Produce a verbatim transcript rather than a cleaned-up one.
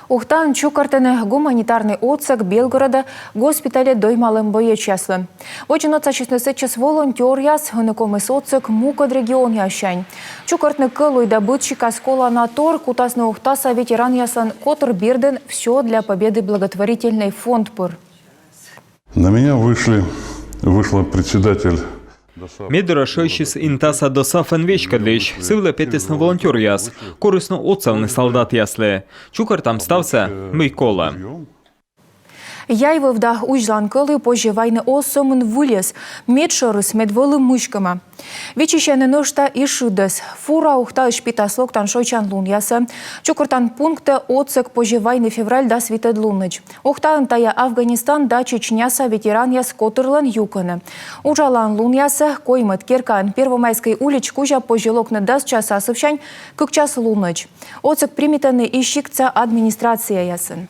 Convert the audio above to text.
Ухтаын чукӧртӧны гуманитарнӧй отсӧг Белгородӧ госпитальӧ доймалӧм боечьяслы. Водзын отсасисны сэтчӧс волонтёръяс, ӧні ковмис отсӧг мукӧд регионъяссянь. Чукӧртны кӧлуй да быд сикас колана тор кутасны Ухтаса ветеранъяслӧн котыр бирдын «Всё для победы» благотворительнӧй фонд пыр. На меня вышли, вышла председатель. Ме дорӧ шыасис Интаса ДОСААФ-ӧн веськӧдлысь. Сы вылӧ петісны волонтёръяс, корисны отсавны солдатъяслы. Чукӧртам ставсӧ, мый колӧ. Яйвыв да Узьлан кӧлуй позьӧ вайны оз сӧмын выльӧс, медшӧрыс, мед вӧлі мыськӧма. Виччысьӧны нӧшта и шыдӧс. Фура Ухтаысь питас локтан шойччан лунъясӧ. Чукӧртан пунктӧ отсӧг позьӧ вайны февраль дас витӧд лунӧдз. Ухтаын тайӧ Афганистан да Чечняса ветеранъяс котырлӧн юкӧнӧ. Уджалан лунъясӧ коймӧд керкаын Первомайскӧй улич кузя позьӧ локны дас час асывсянь кык час лунӧдз. Отсӧг примитӧны и сиктса администрацияясын.